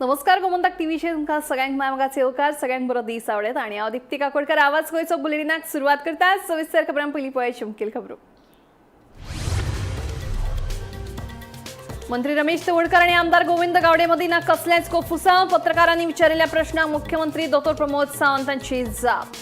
नमस्कार, गोमंतक टीव्हीचेर तुमकां सगळ्यांक माय मोगाचो येवकार. सगळ्यांक बरो दीस आवडत आणि हांव दीप्ती काकोडकर आवाज गोंयचो बुलेटिनाक सुरवात करता. सविस्तर खबरां. पयलीं पळय मुखेल खबरो. मंत्री रमेश तवडकर आणि आमदार गोविंद गावडे मदीं ना कसलेंच कोफुसांव. पत्रकारांनी विचारिल्ल्या प्रश्नांक मुख्यमंत्री दोतोर प्रमोद सावंत हांची जाप.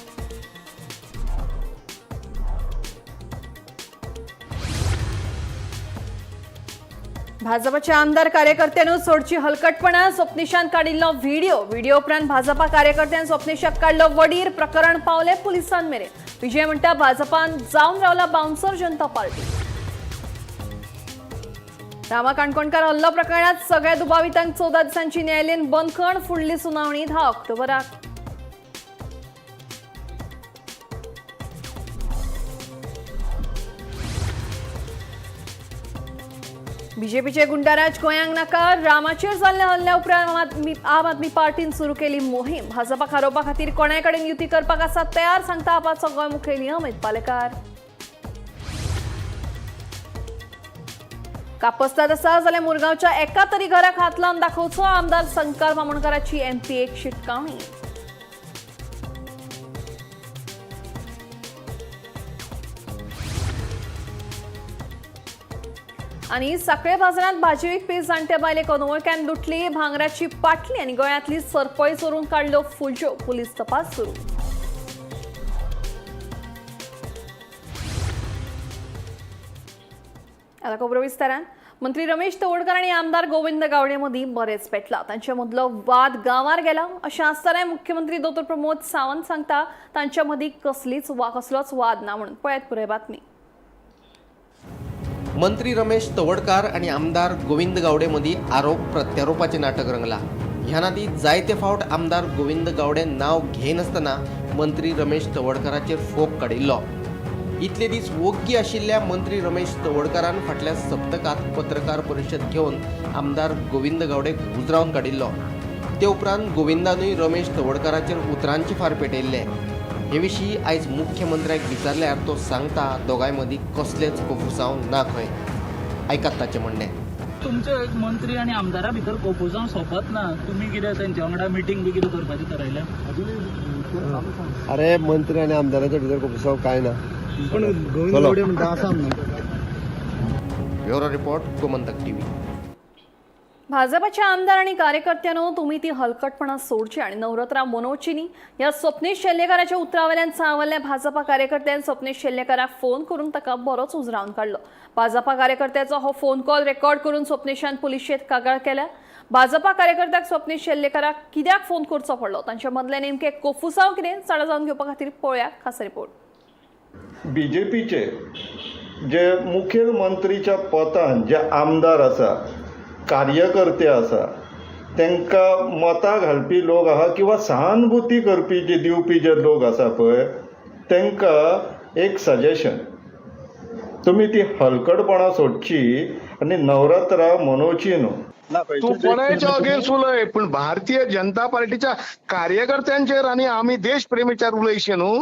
भाजपाच्या आमदार कार्यकर्त्यांनी सोडची हलकटपणा. स्वप्नेशान काडिल्लो व्हिडिओ. व्हिडिओ उपरांत भाजपा कार्यकर्त्यान स्वप्नेशाक काडलो वडीर. प्रकरण पावले पुलिसां मेरेन. विजय म्हणटा, भाजपान जावन रावला बाउन्सर जनता पार्टी. रामा काणकोणकार हल्लो प्रकरणात सगळ्या दुबावितांक 14 दिसांची न्यायालयीन बंदखण. फुडली सुनावणी 10 ऑक्टोबराक. बीजेपीचे गुंडाराज गोंयांक नाका. रामाचेर जाल्ल्या हल्ल्या उपरांत आम आदमी पार्टीन सुरू केली मोहीम. भाजपाक हारोवपा खातीर कोणाय कडेन युती करपाक आसा तयार, सांगता आपाचो गोंय मुखेली अमित पालेकार. कापस्ताद आसा जाल्यार मुरगांवच्या एका तरी घराक हात लावन दाखोवचो, आमदार संकल्प आमोणकाराची एमपी एक शिटकावणी. आणि साखळे बाजारात भाजी विकपी जाणट्या बायलेक अनवळख्यान लुटली. भांगराची पाटली आणि गळ्यांतली सरपळी चोरून काडल्यो फुज्यो. पोलीस तपास सुरू. आता खबरो विस्तारान. मंत्री रमेश तवडकर आणि आमदार गोविंद गावडे मदीं बरेच पेटला. तांचे मदलो वाद गांवार गेला. अशें आसतनाय मुख्यमंत्री दोतोर प्रमोद सावंत सांगता, तांच्या मदीं कसलीच वा कसलोच वाद ना म्हणून. पळयात पुराय बातमी. मंत्री रमेश तवडकार आणि आमदार गोविंद गावडे मदीं आरोप प्रत्यारोपाचें नाटक रंगला. ह्या नादी जायते फावट आमदार गोविंद गावडे नांव घेयनासतना मंत्री रमेश तवडकाराचेर फोग काडिल्लो. इतले दीस वोग्गी आशिल्ल्या मंत्री रमेश तवडकारान फाटल्या सप्तकांत पत्रकार परिशद घेवन आमदार गोविंद गावडेक उजरावन काडिल्लो. ते उपरांत गोविंदानूय रमेश तवडकाराचेर उतरांचे फार पेटयल्ले. हे विशीं आयज मुख्यमंत्र्याक विचारल्यार तो सांगता, दोगांय मदीं कसलेच कोफुसांव ना खंय. आयकात ताचें म्हणणें. तुमचे मंत्री आनी आमदारा भितर कोफुसांव सोंपत ना. तुमी कितें तेंच्या वांगडा मिटींग बी कितें करपाचें थारायलें? अरे, मंत्री आणि आमदाराच्या भितर कोफुसांव काय ना. पण गोविंद गावडे म्हणटा आसा म्हणून. Bureau report, Gomantak TV. भाजपाच्या आमदार आणि कार्यकर्त्यांनो, तुम्ही ती हलकटपणा सोडची आणि नवरात्रा मनोवची न्ही. ह्या स्वप्नेश शेल्लेकाराच्या उतरावेल्यान चावल्ल्या भाजपा कार्यकर्त्यान स्वप्नेश शेल्लेकाराक फोन करून ताका बरोच उजरावन काडलो. भाजपा कार्यकर्त्याचो हो फोन कॉल रेकॉर्ड करून स्वप्नेशान पुलिशेंत कागाळ केल्या. भाजपा कार्यकर्त्याक स्वप्नेश शेल्लेकाराक कित्याक फोन करचो पडलो, तांच्या मदलें नेमकें कोफुसांव कितें, जाणा जावन घेवपा खातीर पळोवया खासा रिपोर्ट. बीजेपीचे जे मुखेलमंत्रीच्या पदान जे आमदार आसा, कार्यकर्ते आसा, तांकां मतां घालपी लोक आहा किंवा सहानुभूती करपी जे दिवपी जे लोक आसा पळय, तांकां एक सजेशन, तुमी ती हलकटपणां सोडची आनी नवरात्रां मनोवची न्हू. तू कोणाच्या अगेन्स्ट उलय, पण भारतीय जनता पार्टीच्या कार्यकर्त्यांचेर आनी आमी देशप्रेमीच्यार उलयशे न्हू.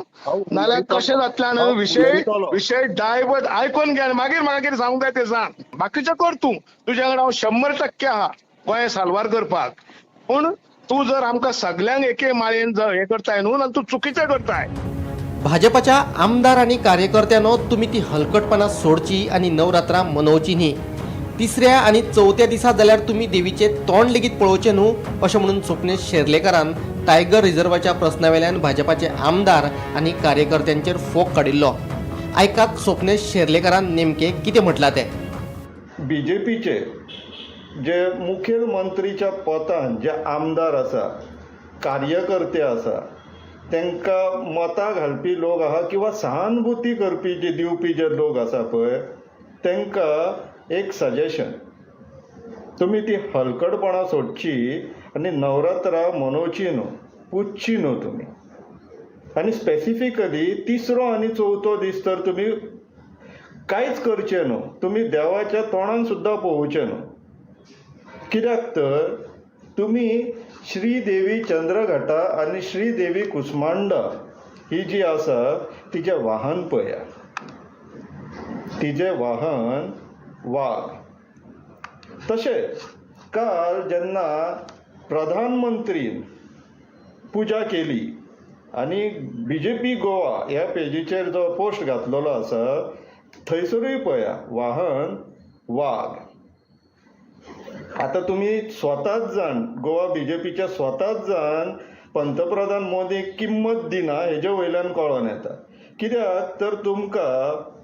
नाल्यार कशें जातलें? आनी विशय विशय डायवर्ट. आयकोन घे आनी मागीर म्हाका कितें सांगूंक जाय तें सांग. बाकीचें कर तूं. तुज्या वांगडा हांव 100% आहा गोंय साल्वार करपाक. पूण तूं जर आमकां सगल्यांक एके माळयेन हें करताय न्हू, जाल्यार तूं चुकीचें करताय. भाजपाच्या आमदार आणि कार्यकर्त्यांनो, तुम्ही ती हलकटपणा सोडची आणि नवरात्रां मनोवची न्ही. तिसऱ्या आणि चवथ्या दिसा जाल्यार तुमी देवीचे तोंड लेगीत पळोवचें न्हू, अशें म्हणून स्वप्नेश शेर्लेकारान टायगर रिझर्वाच्या प्रस्नावेल्यान भाजपाचे आमदार आनी कार्यकर्त्यांचेर फोग काडिल्लो. आयकात स्वप्नेश शेर्लेकारान नेमकें कितें म्हटलां तें. बीजेपीचे जे मुखेलमंत्रीच्या पदान जे आमदार आसा, कार्यकर्ते आसा, तांकां मतां घालपी लोक आहा किंवा सहानुभूती करपी जे दिवपी जे लोक आसा पळय, तांकां एक सजेशन, तुमी ती हलकटपणां सोडची आनी नवरात्रां मनोवची न्हू, पुजची न्हू तुमी. आनी स्पेसिफिकली तिसरो आनी चवथो दीस तर तुमी कांयच करचें न्हू. तुमी देवाच्या तोंडान सुद्दां पळोवचें न्हू. कित्याक तर तुमी श्रीदेवी चंद्रघटा आनी श्रीदेवी कुस्मांडा ही जी आसा तिजें वाहन पळया. तिजें वाहन वाग. तशेंच काल जेन्ना प्रधानमंत्रीन पुजा केली आनी बीजेपी गोवा ह्या पेजीचेर जो पोस्ट घातलेलो आसा थंयसरूय पळया वाहन वाग. आतां तुमी स्वताच जाण, गोवा बीजेपीच्या स्वताच जाण पंतप्रधान मोदीक किंमत दिना हेजे वयल्यान कळोन येता. कित्याक तर तुमकां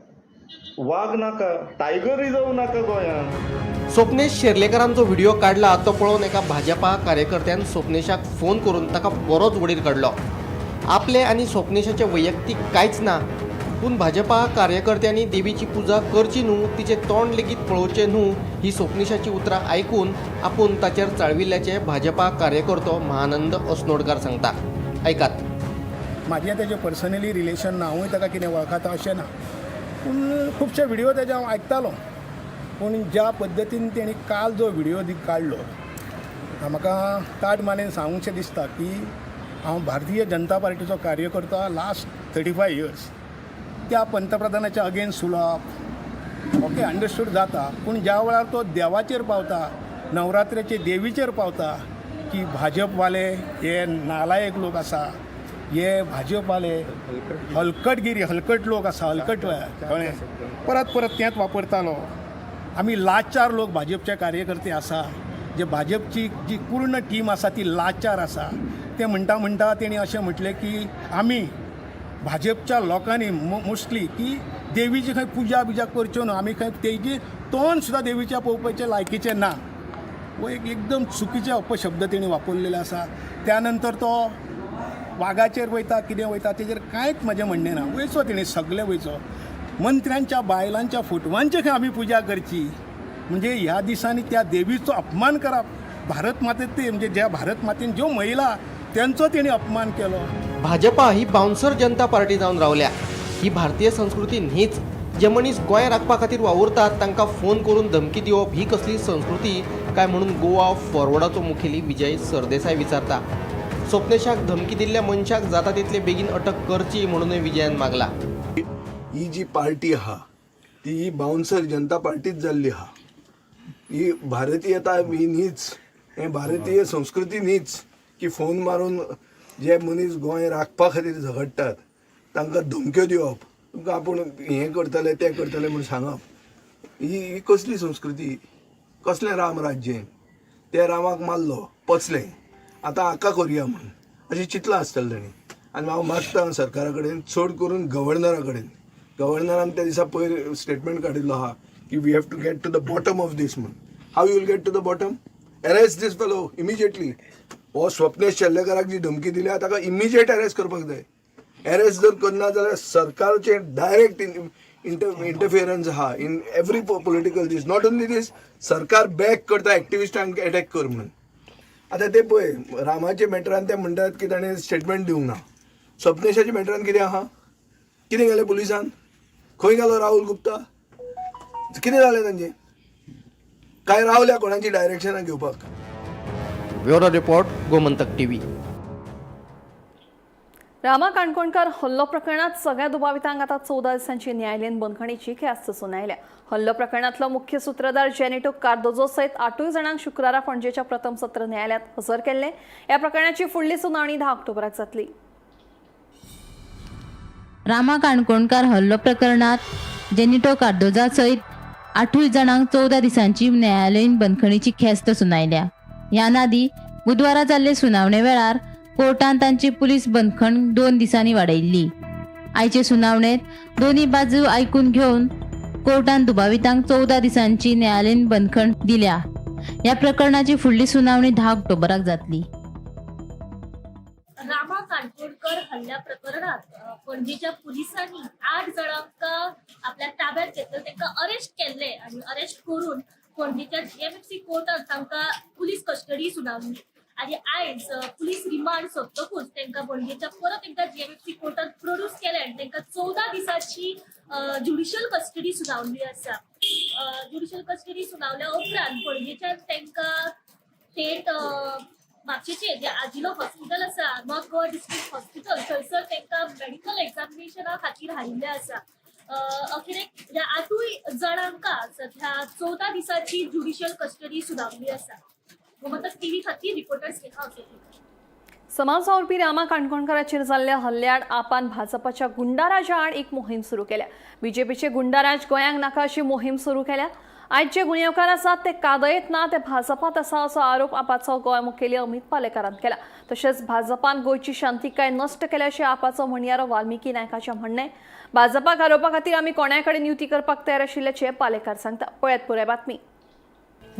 वाग नाका, टायगर रिजर्व नाका गोंयांत. स्वप्नेश शेर्लेकारांचो व्हिडिओ काडला तो पळोवन एका भाजपा कार्यकर्त्यान स्वप्नेशाक फोन करून ताका बरोच वडीर काडलो. आपले आनी स्वप्नेशाचे वैयक्तीक कांयच ना, पूण भाजपा कार्यकर्त्यांनी देवीची पुजा करची न्हू, तिचें तोंड लेगीत पळोवचें न्हू ही स्वप्नेशाची उतरां आयकून आपूण ताचेर चाळविल्ल्याचें भाजपा कार्यकर्तो महानंद अस्नोडकार सांगता. आयकात. म्हाजें तेजें पर्सनली रिलेशन ना, हांवूय ताका कितें वळखता अशें ना, पूण खुबशे व्हिडियो तेजे हांव आयकतालो. पूण ज्या पद्दतीन तेणी काल जो व्हिडियो काडलो, म्हाका ताट मानेन सांगूंकशें दिसता की हांव भारतीय जनता पार्टीचो कार्यकर्ता लास्ट 35 इयर्स. त्या पंतप्रधानाच्या अगेन्स्ट उलोवप ओके अंडरस्टूड जाता, पूण ज्या वेळार तो देवाचेर पावता, नवरात्रेचे देवीचेर पावता की भाजपवाले हे नालायक लोक आसा, हे भाजपवाले हलकटगिरी हलकट लोक आसा, हलकट, कळ्ळें, परत परत तेंच वापरतालो. आमी लाचार लोक भाजपचे कार्यकर्ते आसा, जे भाजपची जी पूर्ण टीम आसा ती लाचार आसा. ते म्हणटा म्हणटा तेणी अशें म्हटलें की आमी भाजपच्या लोकांनी मोस्टली की देवीची खंय पुजा बिजा करच्यो न्हू, आमी खंय तेजी तोंड सुद्दां देवीच्या पळोवपाचें लायकीचें ना. हो एक एकदम चुकीचे अपशब्द तेणी वापरलेले आसा. त्यानंतर तो वागाचेर वयता, कितें वयता तेजेर कांयच म्हजें म्हणणें ना. वयचो तेणी सगलें वयचो. मंत्र्यांच्या बायलांच्या फोटवांची खंय आमी पुजा करची, म्हणजे ह्या दिसांनी त्या देवीचो अपमान करप, भारत मातेत ते म्हणजे ज्या भारत मातेन ज्यो महिला तेंचो तेणी अपमान केलो. भाजपा ही बाउन्सर जनता पार्टी जावन रावल्या. ही भारतीय संस्कृती न्हीच. जे मनीस गोंय राखपा खातीर वावुरतात तांकां फोन करून धमकी दिवप ही कसली संस्कृती काय म्हणून गोवा फॉरवर्डाचो मुखेली विजय सरदेसाय विचारता. स्वप्नेशाक धमकी दिल्ल्या मनशाक जाता तितले बेगीन अटक करची म्हणूनय विजयान मागला. ही जी पार्टी आहा ती ही बाउन्सर जनता पार्टीच जाल्ली आहा. ही भारतीयता ही न्हीच, हे भारतीय संस्कृती न्हीच की फोन मारून जे मनीस गोंय राखपा खातीर झगडटात तांकां धमक्यो दिवप, तुमकां आपूण हें करतले तें करतले म्हूण सांगप, ही ही कसली संस्कृती, कसलें राम राज्य? ते रामाक मारलो पचलें, आतां हाका करुया म्हूण अशें चिंतलां आसतलें ताणें. आनी हांव मागता सरकारा कडेन, चड करून गव्हर्नरा कडेन, गव्हर्नरान त्या दिसा पयर स्टेटमेंट काडिल्लो आहा की we have to get to the bottom of this म्हूण. How you will get to the bottom? Arrest this fellow immediately. हो स्वप्नेश शेल्लेकाराक जी धमकी दिल्या ताका इमिजिएट अरेस्ट करपाक जाय. अरेस्ट जर करना जाल्यार सरकारचें डायरेक्ट इंटरफियरन्स आहा in every political this. Not only this, सरकार बॅक करता एक्टिविस्टांक एटॅक कर म्हणून. आतां ते पळय रामाच्या मॅटरान ते म्हणटात की ताणें स्टेटमेंट दिवंक ना. स्वप्नेशाच्या मॅटरान कितें आहा? कितें केलें पुलिसान? खंय गेलो राहुल गुप्ता? कितें जालें तांचें? काय रावल्या कोणाची डायरेक्शनां घेवपाक? Bureau report, Gomantak TV. Rama Kankonkar हल्लो प्रकरणात सगळ्या दुबावितांक आता 14 दिसांची न्यायालयीन बंदखणीची ख्यास्त सुनायल्या. हल्लो प्रकरणातलो मुख्य सूत्रधार जेनेटो कार्दोजो सयत 8 जाणांक शुक्रारा पणजेच्या प्रथम सत्र न्यायालयात हजर केल्ले. या प्रकरणाची फुडली सुनावणी 10 ऑक्टोबराक जातली. रामा काणकोणकार हल्लो प्रकरणात जेनिटो कार्दोजा सयत 8 जाणांक 14 दिसांची न्यायालयीन बंदखणीची ख्यास्त सुनायल्या. ह्या नादी बुधवारा जाल्ले सुनावणे वेळार कोर्टान तांची पुलीस बंदखण 2 दिसांनी वाडयल्ली. आयचे सुनावणेत दोन्ही बाजू आयकून घेवन कोर्टान दुबावितांक 14 दिसांची न्यायालयीन बंदखण दिल्या. ह्या प्रकरणाची फुडली सुनावणी 10 ऑक्टोबराक जातली. रामा काणकोणकर हल्ल्या प्रकरणात पणजेच्या पुलिसांनी 8 जाणांक आपल्या ताब्यात घेतले, तांकां अरेस्ट केल्ले आनी अरेस्ट करून पणजेच्या जीएमएफसी कोर्टान तांकां पुलीस कस्टडी सुनावली आनी आयज पुलीस रिमांड सोंपतकूच तांकां पणजेच्या परत एकदां जीएमएफसी कोर्टान प्रोड्यूस केले आनी तांकां 14 दिसांची ज्युडिशियल कस्टडी सुनावली आसा. ज्युडिशियल कस्टडी सुनावल्या उपरांत पणजेच्यान तांकां थेट म्हापशेचे जे आजिलो हॉस्पिटल आसा, नॉर्थ गोवा डिस्ट्रिक्ट हॉस्पिटल, थंयसर तांकां मेडिकल एग्जामिनेशना खातीर हाडिल्लें आसा. अखेरेक ह्या 8 जाणांका सध्या 14 दिसांची ज्युडिशियल कस्टडी सुनावली आसा. गोमंतक टीव्ही खातीर रिपोर्टर स्नेहा असोती. समाज वावुरपी रामा काणकोणकाराचेर जाल्ल्या हल्ल्याआड आपान भाजपाच्या गुंडाराजा आड एक मोहीम सुरू केल्या. बीजेपीचे गुंडाराज गोंयांक नाका अशी मोहीम सुरू केल्या. आयज जे गुन्यांवकार आसात ते कादयेंत ना, ते भाजपात आसा असो आरोप आपाचो गोंय मुखेली अमित पालेकारान केला. तशेंच भाजपान गोंयची शांतिकाय नश्ट केल्या अशें आपाचो म्हणयारो वाल्मिकी नायकाचें म्हणणें. भाजपाक आरोपा खातीर आमी कोणाय कडेन युती करपाक तयार आशिल्ल्याचें पालेकार सांगता. पळयात पुराय बातमी.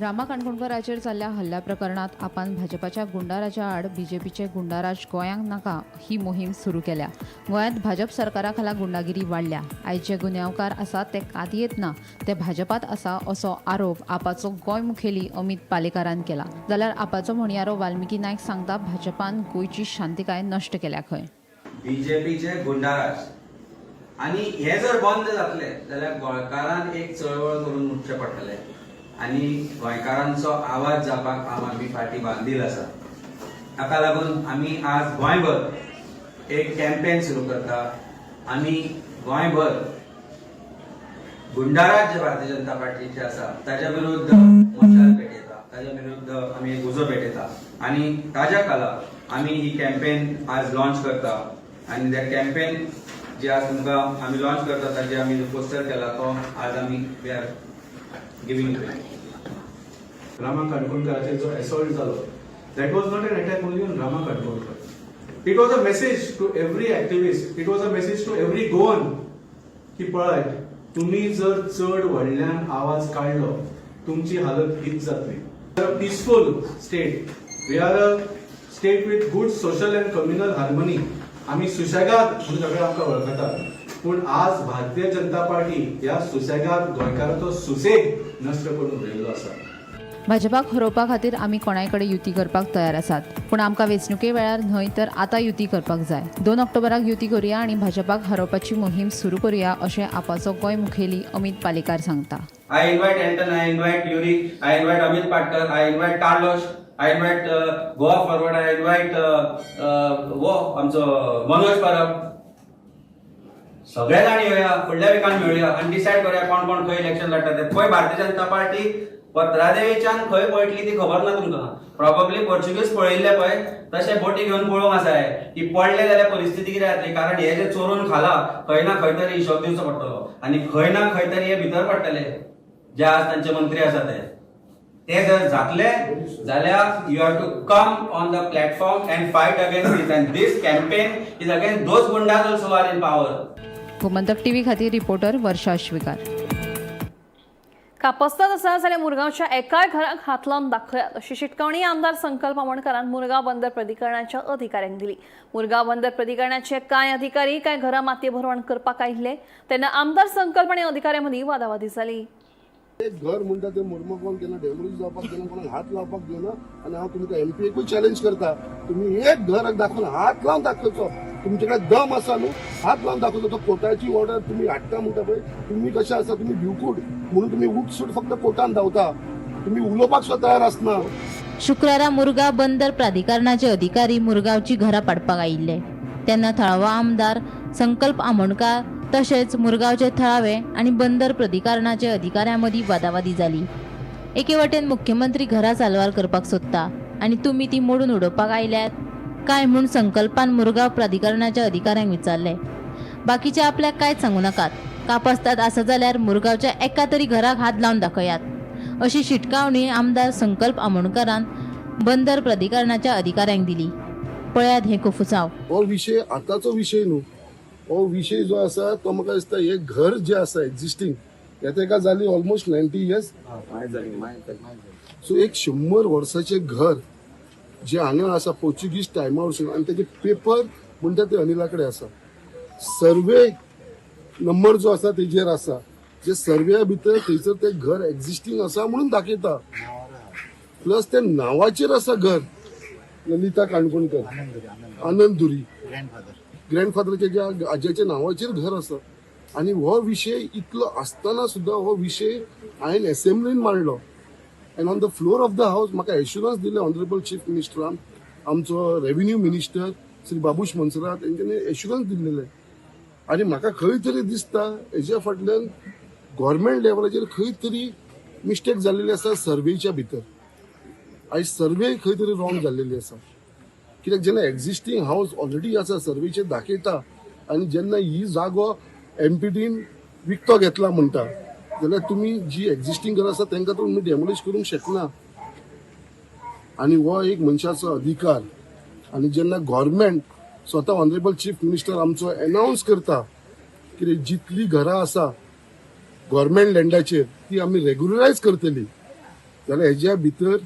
रामा काणकोणकाराचेर जाल्ल्या हल्ल्या प्रकरणात आपान भाजपाच्या गुंडाराजा आड बीजेपीचे गुंडाराज गोंयांक नाका ही मोहीम सुरू केल्या. गोंयांत भाजप सरकारा खाला गुंडागिरी वाडल्या. आयज जे गुन्यांवकार आसात ते कादयेंत ना, ते भाजपात आसा असो आरोप आपाचो गोंय मुखेली अमित पालेकारान केला. जाल्यार आपाचो म्हणयारो वाल्मिकी नायक सांगता, भाजपान गोंयची शांतिकाय नश्ट केल्या खंय. बीजेपीचे गुंडाराज आनी हे जर बंद जातले जाल्यार गोंयकारान एक चळवळ करून उठचें पडटलें आनी गोंयकारांचो आवाज जावपाक आम आदमी पार्टी बांदील आसा. ताका लागून आमी आज गोंयभर एक कॅम्पेन सुरू करता. आमी गोंयभर गुंडाराज जे भारतीय जनता पार्टीचे आसा ताच्या विरुद्ध मशाल पेटयता, ताच्या विरुद्ध आमी एक उजो पेटयता आनी ताज्या खाला आमी ही कॅम्पेन आज लॉन्च करता. आनी त्या कॅम्पेन जे आज तुमकां आमी लॉन्च करता ताजे आमी जो पोस्टर केला तो आज आमी we are giving. Rama काणकोणकाराचेर जो असॉल्ट जालो, that was not an attack only on Rama Kankonkar. It was a message to every activist, it was a message to every Goan की पळय, तुमी जर चड व्हडल्यान आवाज काडलो तुमची हालत हीच जातली. Peaceful state, we are a state with good social and communal harmony. आमी सुशेगाद म्हणून सगळे आमकां वळखतात, पूण आज भारतीय जनता पार्टी ह्या सुसेगाद गोंयकाराचो सुसेग नश्ट करून उडयल्लो आसा. भाजपाक हरोवपा खातीर आमी कोणाय कडेन युती करपाक तयार आसात, पूण आमकां वेंचणुके वेळार न्हय तर आतां युती करपाक जाय. 2 ऑक्टोबराक युती करुया आनी भाजपाक हरोवपाची मोहीम सुरू करुया अशें आपाचो गोंय मुखेली अमित पालेकार सांगता. I invite Anton, I invite Yuri, I invite Amit Patkar, I invite Carlos, I invite Goa Forward, I invite वो आमचो मनोज परब. सगळे जाण येवया, फुडल्या विकान मेळुया आनी डिसायड करूया कोण कोण खंय इलेक्शन लढटा ते. खंय भारतीय जनता पार्टी पत्रादेवीच्यान खंय पळटली ती खबर ना तुमकां. प्रॉबब्ली पोर्चुगीज पळयल्ले पळय तशे बोटी घेवन पळोवंक आसाय की पडले जाल्यार परिस्थिती कितें जातली. कारण हे जे चोरून खाला खंय ना खंय तरी हिशोब दिवचो पडटलो आनी खंय ना खंय तरी हे भितर पडटले जे आज तांचे मंत्री आसा ते. ते जर जातले जाल्यार you have to come on the platform and fight against this, and this campaign is against those goondas also are in power. Gomantak TV खातीर रिपोर्टर वर्षा आश्वेकार. कापस्ताद आसा जाल्यार मुरगांवच्या एकाय घराक हात लावन दाखयात अशी शिटकावणी आमदार संकल्प आमोणकारान मुरगांव बंदर प्राधिकरणाच्या अधिकाऱ्यांक दिली. मुरगांव बंदर प्राधिकरणाचे कांय अधिकारी कांय घरां मातये भरवण करपाक आयिल्ले तेन्ना आमदार संकल्प आनी अधिकाऱ्यां मदीं वादावादी जाली. एक घर म्हणटा ते मुरमोन केन्ना डेमोलिश जावपाक दिना, कोणाक हात लावपाक दिना. आनी हांव तुमकां एमपीएकूय चॅलेंज करता, तुमी एक घर दाखोवन हात लावन दाखोवचो. तुमचे कडेन दम आसा न्हू, हात लावन दाखोवचो. तो कोर्टाची ऑर्डर तुमी हाडटा म्हणटा पळय, तुमी कशें आसा, तुमी भिवकूट म्हणून तुमी उठसूट फक्त कोर्टान धांवता, तुमी उलोवपाक सुद्दां तयार आसना. शुक्रारा मुरगांव बंदर प्राधिकरणाचे अधिकारी मुरगांवची घरां पाडपाक आयिल्ले तेन्ना थळावो आमदार संकल्प आमोणकार तशेंच मुरगांवचे थळावे आनी बंदर प्राधिकरणाचे अधिकाऱ्यां मदीं वादावादी जाली. एके वटेन मुख्यमंत्री घरां साल्वार करपाक सोदता आनी तुमी ती मोडून उडोवपाक आयल्यात काय म्हूण संकल्पान मुरगांव प्राधिकरणाच्या अधिकाऱ्यांक विचारलें. बाकीचे आपल्याक कांयच सांगू नाकात, कापस्ताद आसा जाल्यार मुरगांवच्या एका तरी घराक हात लावन दाखयात अशी शिटकावणी आमदार संकल्प आमोणकारान बंदर प्राधिकरणाच्या अधिकाऱ्यांक दिली. पळयात हें कोफुसांव. हो विशय आतांचो विशय न्हू, हो विशय जो आसा तो म्हाका दिसता हे घर जे आसा एक्झिस्टींग हे तेका जाली ऑलमोस्ट 90 इयर्स. सो एक 100 वर्साचें घर जे हांगा आसा पोर्चुगीज टायमा वरसून, आनी तेजे पेपर म्हणटा ते अनिला कडेन आसा, सर्वे नंबर जो आसा तेजेर आसा, जे सर्व्या भितर थंयसर ते घर एक्झिस्टींग आसा म्हणून दाखयता, प्लस ते नांवाचेर आसा घर ललिता काणकोणकर, आनंद धुरी ग्रँडफादराच्या ज्या आज्याच्या नांवाचेर घर आसा. आनी हो विशय इतलो आसतना सुद्दां हो विशय हांवें एसेंब्लीन मांडलो and on the floor of the house म्हाका एश्युरन्स दिलें ऑनरेबल चीफ मिनिस्टरान, आमचो रेव्हेन्यू मिनिस्टर श्री बाबूश मोन्सेरात हेंच्यांनी एश्युरन्स दिल्लेले. आनी म्हाका खंय तरी दिसता हेज्या फाटल्यान गव्हर्मेंट लेवलाचेर खंय तरी मिस्टेक जाल्लेली आसा सर्वेच्या भितर. आयज सर्वे खंय तरी रॉंग जाल्लेली आसा. कित्याक जेन्ना एक्झिस्टींग हावस ऑलरेडी आसा सर्वेचेर दाखयता आनी जेन्ना ही जागो एमपीटीन विकतो घेतला म्हणटा जाल्यार तुमी जी एक्झिस्टींग घरां आसा तांकां तुमी डेमोलिश करूंक शकना. आनी हो एक मनशाचो अधिकार. आनी जेन्ना गव्हर्मेंट स्वता ऑनरेबल चीफ मिनिस्टर आमचो एनावन्स करता की जितली घरां आसा गव्हर्मेंट लँडाचेर ती आमी रेगुलरायज करतली, जाल्यार हेज्या भितर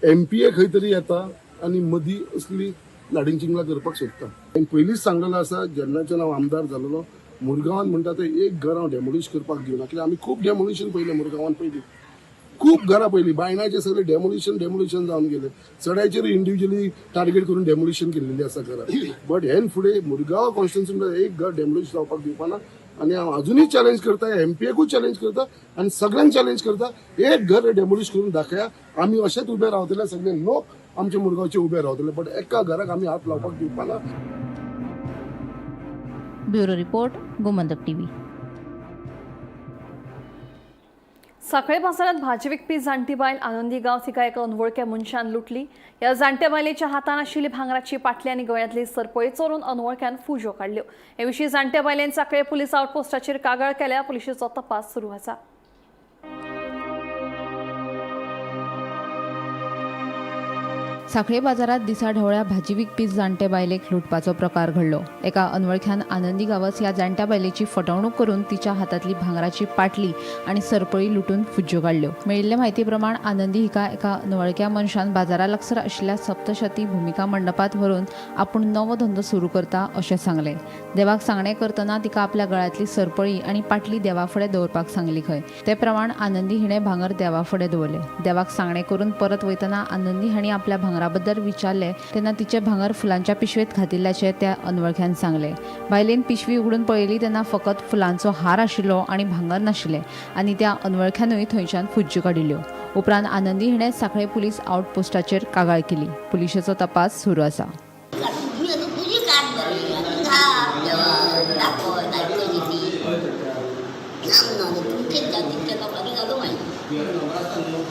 एमपीए खंय तरी येता आनी मदीं असली लाडिंग चिंगलां करपाक सोदता. हांवें पयलींच सांगलेलो आसा, जेन्नाच्यान हांव आमदार जालेलो मुरगांवान म्हणटा ते एक घर हांव डेमोलिश करपाक दिवना. कित्याक आमी खूब डेमोलिशन पळयलें मुरगांवान, पयलीं खूब घरां पयलीं बायणाचे सगळे डेमोलिशन जावन गेले, सड्याचेर इंडिविज्युअली टार्गेट करून डेमोलिशन केल्लेली आसा घरां. बट हेन फुडें मुरगांव कॉन्स्टिट्युन्सी एक घर डेमोलिश जावपाक दिवपाना. आनी हांव अजुनूय चॅलेंज करता, एमपीएकूय चॅलेंज करता आनी सगळ्यांक चॅलेंज करता, एक घर डेमोलिश करून दाखया. आमी अशेच उबे रावतले, सगळे लोक आमचे मुरगांवचे उबे रावतले, बट एका घराक आमी हात लावपाक दिवपाना. Bureau report, Gomantak TV. Sanquelim बाजारात भाजी विकपी जाणटी बायल आनंदी गांव हिका एका अनवळख्या मनशान लुटली. ह्या जाणट्या बायलेच्या हातान आशिल्ली भांगराची पाटली आनी गळ्यांतली सरपळी चोरून अनवळख्यान फुज्यो काडल्यो. हे विशीं जाणट्या बायलेन सांखळे पुलीस आउटपोस्टाचेर कागाळ केल्या. पुलिशेचो तपास सुरू आसा. सांखळे बाजारात दिसा ढवळ्या भाजी विकपी जाणटे बायलेक लुटपाचो प्रकार घडलो. एका अनवळख्यान आनंदी गांवस ह्या जाणट्या बायलेची फटवणूक करून तिच्या हातांतली भांगराची पाटली आनी सरपळी लुटून फुज्ज्यो काडल्यो. मेळिल्ले म्हायती प्रमाण आनंदी हिका एका अनवळख्या मनशान बाजारा लागसर आशिल्ल्या सप्तशती भुमिका मंडपात व्हरून आपूण नवो धंदो सुरू करता अशें सांगलें. देवाक सांगणें करतना तिका आपल्या गळ्यांतली सरपळी आनी पाटली देवा फुडें दवरपाक सांगली खंय. ते प्रमाण आनंदी हिणें भांगर देवा फुडें दवरलें. देवाक सांगणें करून परत वयतना आनंदी हांणी आपल्या भांगराबद्दल विचारले तेन्ना तिचे भांगर फुलांच्या पिशवेत घातिल्ल्याचें त्या अनवळख्यान सांगलें. बायलेन पिशवी उगडून पळयली तेन्ना फकत फुलांचो हार आशिल्लो आनी भांगर नाशिल्लें आनी त्या अनवळख्यानूय थंयच्यान फुज्ज्यो काडिल्ल्यो. उपरांत आनंदी हिणें सांखळे पुलीस आउटपोस्टाचेर कागाळ केली. पुलिशेचो तपास सुरू आसा.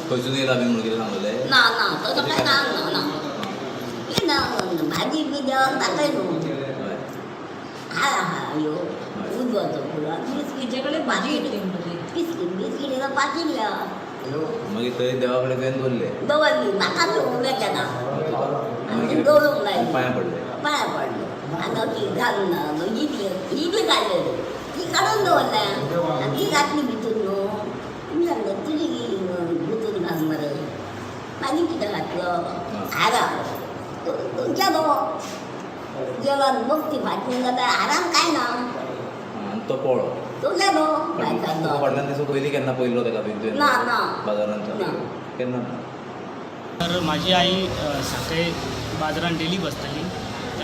खंयसून येयला बी म्हणून कितें सांगलें ना ना तसं काय सांग ना ना भाजी बी देवाक दाखय न्हू. हा हा यो उजवाचो फुलां बिस्किटे कडेन भाजी बिस्कीट बिस्किटेचा पाकीट या मागीर थंय देवा कडेन तुवें दवरले दवरली म्हाका उबें केला दवरूंक लायली. पांयां पडले पांयां पडलो आनी ती घालून ही बी ही बी काडलेली ती काडून दवरल्या आनी ती घातली भितून न्हू. तुमी सांगता तुजी भितून घाल मरे. मागीर कितें घातलो हारा तो गेलो गेलो मग ती फाटली जाता हारान काय ना तो पळो तो गेलो. फाटल्यान दिसूं पयलीं केन्ना पयलो तेका बी ना ना बाजारांत केन्ना ना. तर माझी आई सांखळे बाजारान डेली बसताली.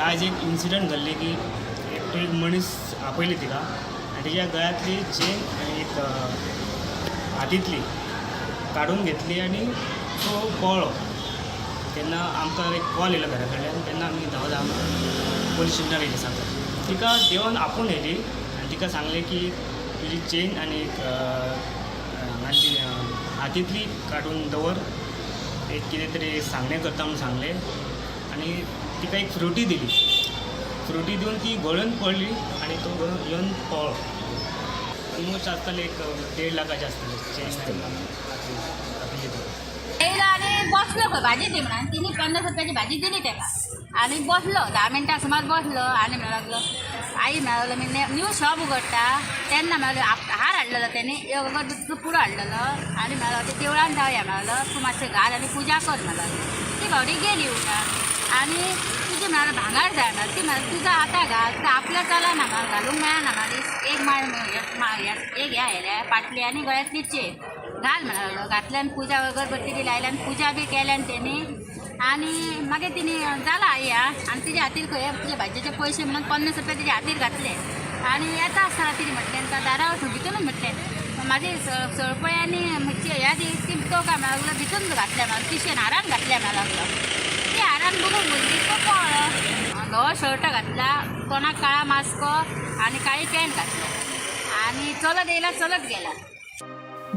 आयज एक इन्सिडंट घडले की एकटो एक मनीस आपयले तिका आनी तिच्या गळ्यांतली चेन आनी एक हातींतली काडून घेतली आनी तो पळ्ळो. तेन्ना आमकां एक कॉल येयलो घरा कडल्यान. तेन्ना आमी धांवत धांवत पोलीस स्टेशनार येयले सांखळे. तिका देवान आपोवन येयली आनी तिका सांगलें की तुजी चेन आनी एक हांगाची हातींतली काडून दवर, एक कितें तरी सांगणें करता म्हूण सांगलें आनी तिका एक फ्रुटी दिली. फ्रुटी दिवन ती गळून पडली आनी तो येवन पळ्ळो. ऑलमोस्ट आसतले एक 1.5 लाखाचे आसतले चेन हातींतली. येयलो आनी बसलो खंय भाजी दी म्हणून तिने 50 रुपयाची भाजी दिली तेका आनी बसलो 10 मिनटां सुमार बसलो आनी म्हणूंक लागलो आई म्हणूंक लागलो मी न्यू शॉप उगडटा तेन्ना म्हणलो हार हाडलेलो तेणी एक अगरबत्तीचो पुडो हाडलेलो आनी म्हणलो ते देवळान जावया म्हणलो तूं मातशें घाल आनी पुजा कर म्हणलो. ती बावडी गेली उठा आनी तुजें म्हणल्यार भांगर जाय म्हणल्यार ती म्हणल्यार तुजो आतां घाल तर आपल्या चलना म्हणल्यार घालूंक मेळना म्हणल्यार एक माळ एक ह्या हेल्या पाटली आनी गळ्यांतली चेन घाल म्हणलो. घातल्यान पुजा अगरबत्ती बी लायल्यान पुजा बी केल्यान तेणी आनी मागीर तिणे जाला आई हा आनी तिच्या हातीर खंय तुजे भाजयेचे पयशे म्हणून 50 रुपया तिच्या हातीर घातले आनी येता आसतना तिणें म्हटलें दारावर भितूनच म्हटलें म्हाजी सळपळी आनी ह्या दी ती तो काय म्हणूंक लागलो भितून घातल्या म्हणून पिशेन हारान घातल्या म्हणूंक लागलो. ती हारान बघून भुरगीं तो पळ्ळो. धवो शर्ट घातला, तोंडाक काळा मास्क आनी काळी पॅन्ट घातल्या आनी चलत येयला चलत गेला.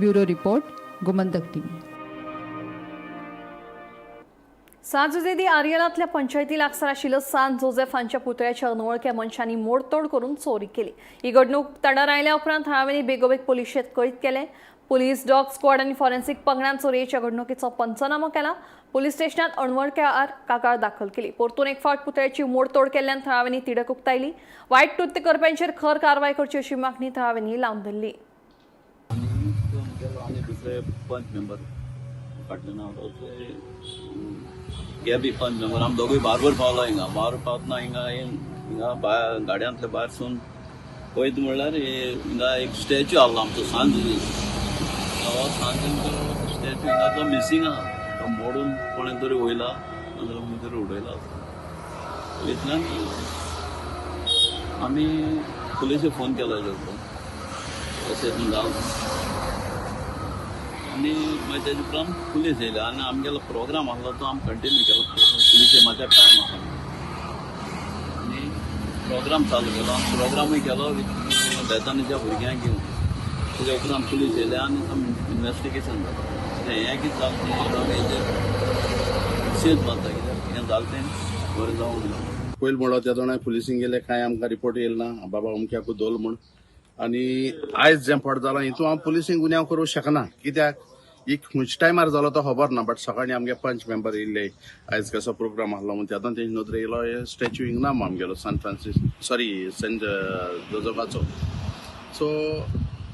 Bureau report, Gomantak TV. सांत जुझे आरियलांतल्या पंचायती लागसार आशिल्लो सांत जोझेफ हांच्या पुतळ्याच्या अनवळख्या मनशांनी मोडतोड करून चोरी केली. ही घडणूक तडार आयल्या उपरांत थळाव्यांनी बेगोबेग पुलिशेंत कळीत केलें. पुलीस डॉग स्क्वॉड आनी फॉरेन्सिक पंगडान चोरयेच्या घडणुकीचो पंचनामो केला. पुलीस स्टेशनात अनवळख्या आड कागाळ दाखल केली. परतून एक फावट पुतळ्याची मोडतोड केल्ल्यान थळाव्यांनी तिडक उक्तायली. वायट कृत्य करप्यांचेर खर कारवाय करची अशी मागणी थळाव्यांनी लावन धरली. आनी दुसरे पंच मेंबर फाटले नांव गॅबी पंच मेंबर आमी दोगूय बारबर पावलो. हिंगा बारबर पावतना हिंगा हिंगा भायर गाडयांतले भायर सून पळयत म्हणल्यार हिंगा एक स्टॅच्यू आहलो आमचो सांत जुझे. हो सांत स्टॅच्यू हिंगा तो मिसींग आहा. तो मोडून कोणें तरी वयला नाजाल्यार खंय तरी उडयला. इतल्यान आमी पुलिसेक फोन केलो हेजे तशें जावन आनी मागीर तेजे उपरांत पुलीस येयले आनी आमगेलो प्रोग्राम आसलो तो आमी कंटिन्यू केलो. पुलिसे मातशे टायम आसा आनी प्रोग्राम चालू केलो. आनी प्रोग्रामूय केलो विथ बेतानीच्या भुरग्यांक घेवन. तेच्या उपरांत पुलीस येयले आनी इन्वेस्टिगेशन जालें. हें कितें जालें तें आमी हेजेर निशेध मारता, कित्याक हें जालें तें बरें जावंक ना. पयलीं म्हणलो त्या जाणां पुलिसीन गेले, कांय आमकां रिपोर्ट येयल ना बाबा अमक्याकू दोल म्हूण. आनी आयज जें फट जालां हितून हांव पुलिसींक गुन्यांव करूंक शकना, कित्याक एक खंयच्या टायमार जालो तो खबर ना. बट सकाळीं आमगे पंच मेंबर येयल्ले, आयज कसो प्रोग्राम आसलो म्हूण तेन्ना तेंचे नदरे येयलो हे स्टॅच्यू हिंगा ना आमगेलो सान फ्रांसीस सॉरी सेंट जोजफाचो. सो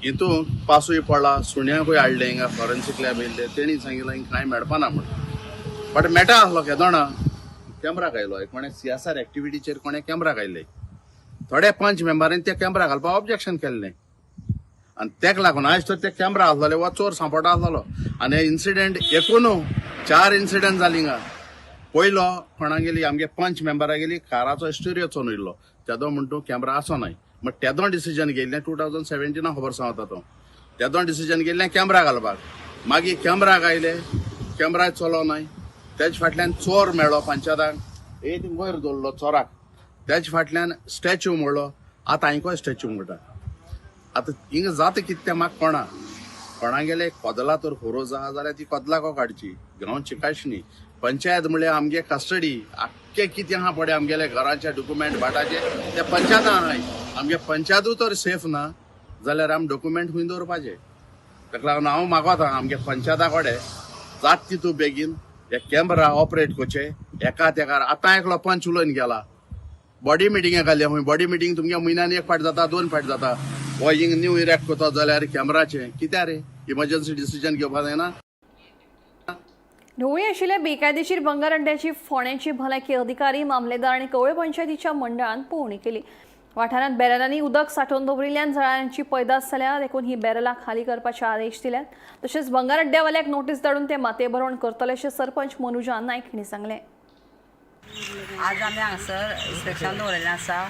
हितून पासूय पडला, सुण्यांकूय हाडलें हिंगा फॉरेन्सीक लॅब येयल्ले, तेणी सांगिल्लें हिंगा कांय मेळपाना म्हूण. बट मेळटा आसलो केदोणा कॅमरा घायलो कोणें सीएसआर एक्टिविटीचेर कोणें कॅमरा घायले. थोडे पंच मेंबरांनी ते कॅमरा घालपाक ऑब्जेक्शन केल्लें आनी तेका लागून आयज तर ते कॅमरा आसलेले वा चोर सांपडटा आसलेलो. आनी हे इन्सिडेंट एकूण 4 इन्सिडेंट जाली हिंगा. पयलो कोणागेली आमगे पंच मेंबरागेली काराचो स्टेरियो चोरून येयल्लो, तेदो म्हण तूं कॅमरा आसो नाय. बट तेदो डिसिजन घेयल्लें 2017 खबर सांगता तो. तेदो डिसिजन घेयल्लें कॅमरा घालपाक. मागीर कॅमरा घायले, कॅमरा चलो नाय. तेज फाटल्यान चोर मेळ्ळो पंचायताक, एक वयर दवरलो चोराक. तेज फाटल्यान स्टॅच्यू मोडलो. आतां हांयकोय स्टॅच्यू मोडटा. आतां हिंगा जाता कितें तें म्हाका कोणा कोणागेले कदला तर खोरो आहा जाल्यार ती कदला को काडची, गांवची काडची न्ही. पंचायत म्हणल्यार आमगे कस्टडी आख्खे कितें आहा पळय आमगेले घराचे डॉक्युमेंट भाटाचे ते पंचायतान आहाय. आमगे पंचायतूय तर सेफ ना जाल्यार आमी डॉक्युमेंट खंय दवरपाचे. ताका लागून हांव मागोता आमगे पंचायता कडेन जात तितू बेगीन हे कॅमरा ऑपरेट करचे एका तेकार. आतां एकलो पंच उलोवन गेला बॉडी मिटिंगे घाली खंय. बॉडी मिटींग तुमगे म्हयन्यान एक फावट जाता, 2 फावट जाता. हो हिंग न्यू इरेक्ट करता जाल्यार कॅमराचें कित्याक रे इमर्जन्सी डिसिजन घेवपाक जायना. ढवळी आशिल्ल्या बेकायदेशीर भंगार अड्ड्याची फोंड्याची भलायकी अधिकारी, मामलेदार आनी कवळे पंचायतीच्या मंडळान पळोवणी केली. वाठारांत बॅरलांनी उदक सांठोवन दवरिल्ल्यान जळारांची पैदास जाल्या, देखून ही बॅरलां खाली करपाचे आदेश दिल्यात. तशेंच भंगार अड्ड्यावाल्याक नोटीस धाडून ते मातये भरवण करतले अशें सरपंच मनुजा नायक हांणी सांगलें. आज आमी हांगासर इन्स्पेक्शन दवरिल्लें आसा.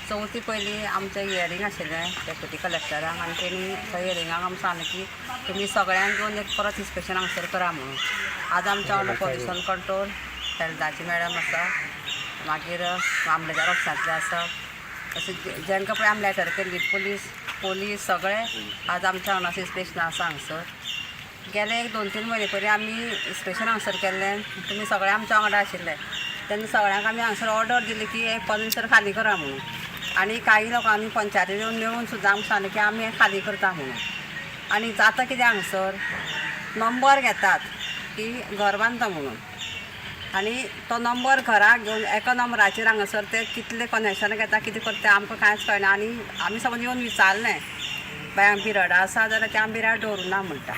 चवथी पयलीं आमचें हियरींग आशिल्लें डेप्युटी कलेक्टराक आनी तेणी थंय हियरिंगाक आमकां सांगलें की तुमी सगळ्यांक घेवन एक परत इन्स्पेक्शन हांगासर करा म्हणून. आज आमच्या वांगडा पॉल्युशन कंट्रोल हेल्थाची मॅडम आसा, मागीर मामलेदार ऑफिसांतले आसा, तशें जेंकां पळय आमी लेटर केल्ली पुलीस सगळे आज आमच्या वांगडा इन्स्पेक्शन आसा हांगासर. गेले एक 2-3 म्हयने पयलीं आमी इन्स्पेक्शन हांगासर केल्लें, तुमी सगळे आमच्या वांगडा आशिल्ले तेन्ना सगळ्यांक आमी हांगासर ऑर्डर दिली की हे फर्निचर खाली करा म्हणून. आनी काही लोकांनी पंचायती येवन मेळून सुद्दां आमकां सांगलें की आमी हें खाली करता म्हणून. आनी जाता कितें हांगासर नंबर घेतात की घर बांदता म्हणून आनी तो नंबर घराक घेवन एका नंबराचेर हांगासर ते कितले कनेक्शन घेता कितें करता आमकां कांयच कळना. आनी आमी समज येवन विचारलें बाय आमी बिराडां आसा जाल्यार ते आमी बिराड दवरुना म्हणटा.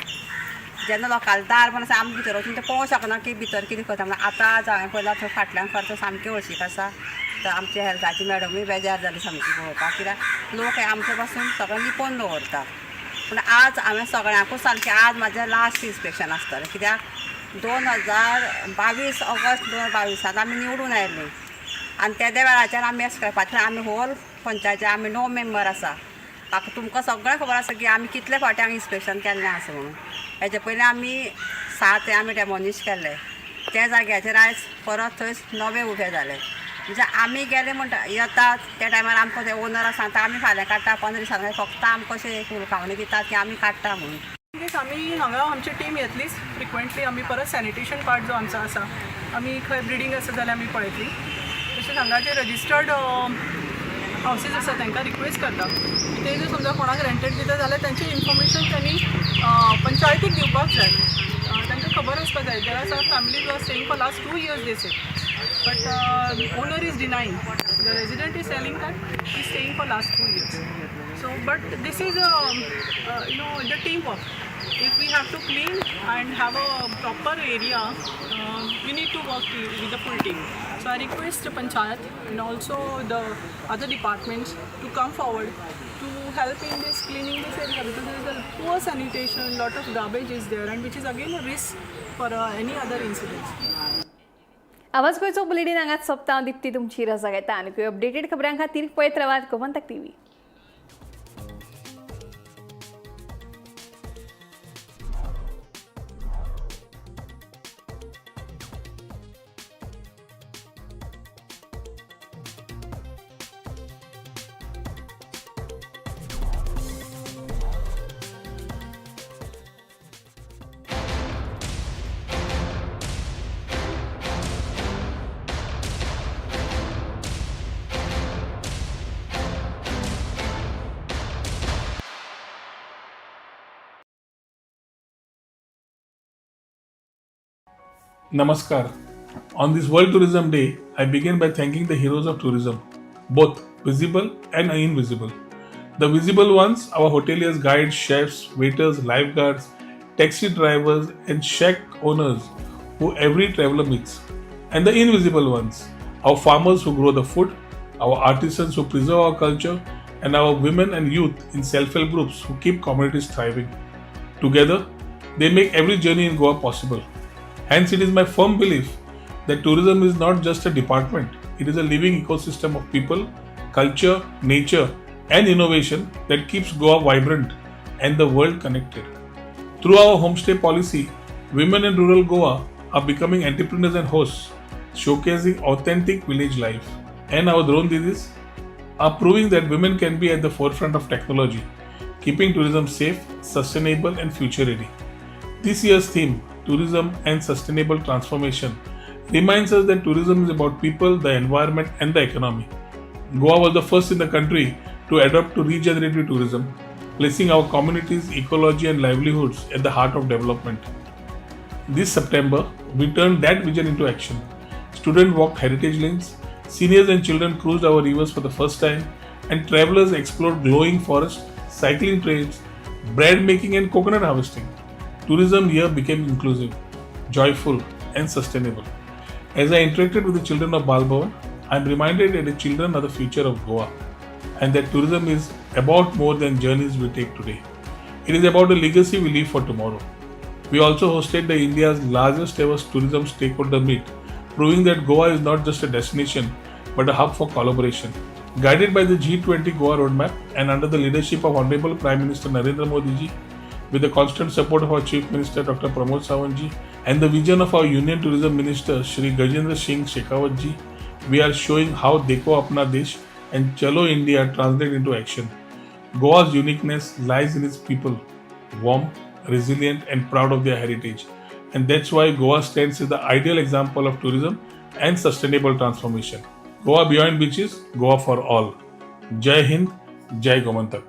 जेन्ना लोकांले दार पण आसा आमी भितर वचून ते पळोवंक शकना की भितर कितें करता म्हणून. आतां आज हांवें पळयलां थंय फाटल्यान खर्च सामकी हळशीक आसा. तर आमचे हेल्थाची मॅडमूय बेजार जाली सामकी पळोवपाक, कित्याक लोक हे आमचे पासून सगळें लिपोवन दवरतात. पूण आज हांवें सगळ्यांकूच सांगलें की आज म्हाजें लास्ट इन्स्पेक्शन आसतलें, कित्याक 2022 ऑगस्ट 2022 आमी निवडून आयले आनी तेद्या वेळाचेर आमी एस्क्रेपाचेर आमी होल पंचायती आमी 9 मेंबर आसा. म्हाका तुमकां सगळें खबर आसा की आमी कितले फावटी हांगा इन्स्पेक्शन केल्लें आसा म्हणून. हेजे पयलीं आमी 7 आमी डेमोलिश केल्ले त्या जाग्याचेर आयज परत थंय नवे उबे जाले. म्हणजे आमी गेले म्हणटा येतात त्या टायमार आमकां ते ओनर सांगता आमी फाल्यां काडटा, 15 दिसांनी फक्त आमकां अशें एक हुलकावणी दितात की आमी काडटा म्हणून. आमी हांगा आमची टीम येतलीच फ्रिक्वेंटली. आमी परत सॅनिटेशन पार्ट जो आमचो आसा आमी खंय ब्रिडींग आसा जाल्यार आमी पळयतली. तशेंच हांगा जे रजिस्टर्ड हावसीस आसा तांकां रिक्वेस्ट करता की ते जर समजा कोणाक रेंटेड दिता जाल्यार तांचें इन्फॉर्मेशन त्यांनी पंचायतीक दिवपाक जाय. तांकां खबर आसपाक जाय. There are some families are staying for last 2 years, they say, but owner is denying. The resident is telling that he staying for last 2 years. So but this is the team work. If we have to clean and have a proper area, we need to work with the full team. So I request the panchayat and also the other departments to come forward to help in this cleaning this area, because there is a poor sanitation, lot of garbage is there, and which is again a risk for any other incidents. आवाज गोंयचो bulletin हांगाच सोंपता. दिप्ती तुमची रजा घेता आनी updated खबरां खातीर पळयत रावात Gomantak TV. Namaskar. On this World Tourism Day, I begin by thanking the heroes of tourism, both visible and invisible. The visible ones, our hoteliers, guides, chefs, waiters, lifeguards, taxi drivers, and shack owners who every traveler meets. And the invisible ones, our farmers who grow the food, our artisans who preserve our culture, and our women and youth in self help groups who keep communities thriving. Together, they make every journey in Goa possible. Hence, it is my firm belief that tourism is not just a department, it is a living ecosystem of people, culture, nature, and innovation that keeps Goa vibrant and the world connected. Through our homestay policy, women in rural Goa are becoming entrepreneurs and hosts, showcasing authentic village life. And our drone didis are proving that women can be at the forefront of technology, keeping tourism safe, sustainable, and future ready. This year's theme, Tourism and Sustainable Transformation, reminds us that tourism is about people, the environment, and the economy. Goa was the first in the country to adopt to regenerative tourism, placing our communities, ecology, and livelihoods at the heart of development. This September, we turned that vision into action. Students walked heritage lanes, seniors and children cruised our rivers for the first time, and travelers explored glowing forests, cycling trails, bread making, and coconut harvesting. Tourism here became inclusive, joyful, and sustainable. As I interacted with the children of Bal Bhavan, I am reminded that the children are the future of Goa and that tourism is about more than journeys we take today. It is about the legacy we leave for tomorrow. We also hosted the India's largest ever tourism stakeholder meet, proving that Goa is not just a destination but a hub for collaboration. Guided by the G20 Goa Roadmap and under the leadership of Honorable Prime Minister Narendra Modi ji, with the constant support of our Chief Minister Dr. Pramod Sawant ji and the vision of our Union Tourism Minister Shri Gajendra Singh Shekhawat ji, we are showing how Dekho Apna Desh and Chalo India translate into action. Goa's uniqueness lies in its people, warm, resilient, and proud of their heritage. And that's why Goa stands as the ideal example of tourism and sustainable transformation. Goa beyond beaches, Goa for all. Jai Hind, Jai Gomantak.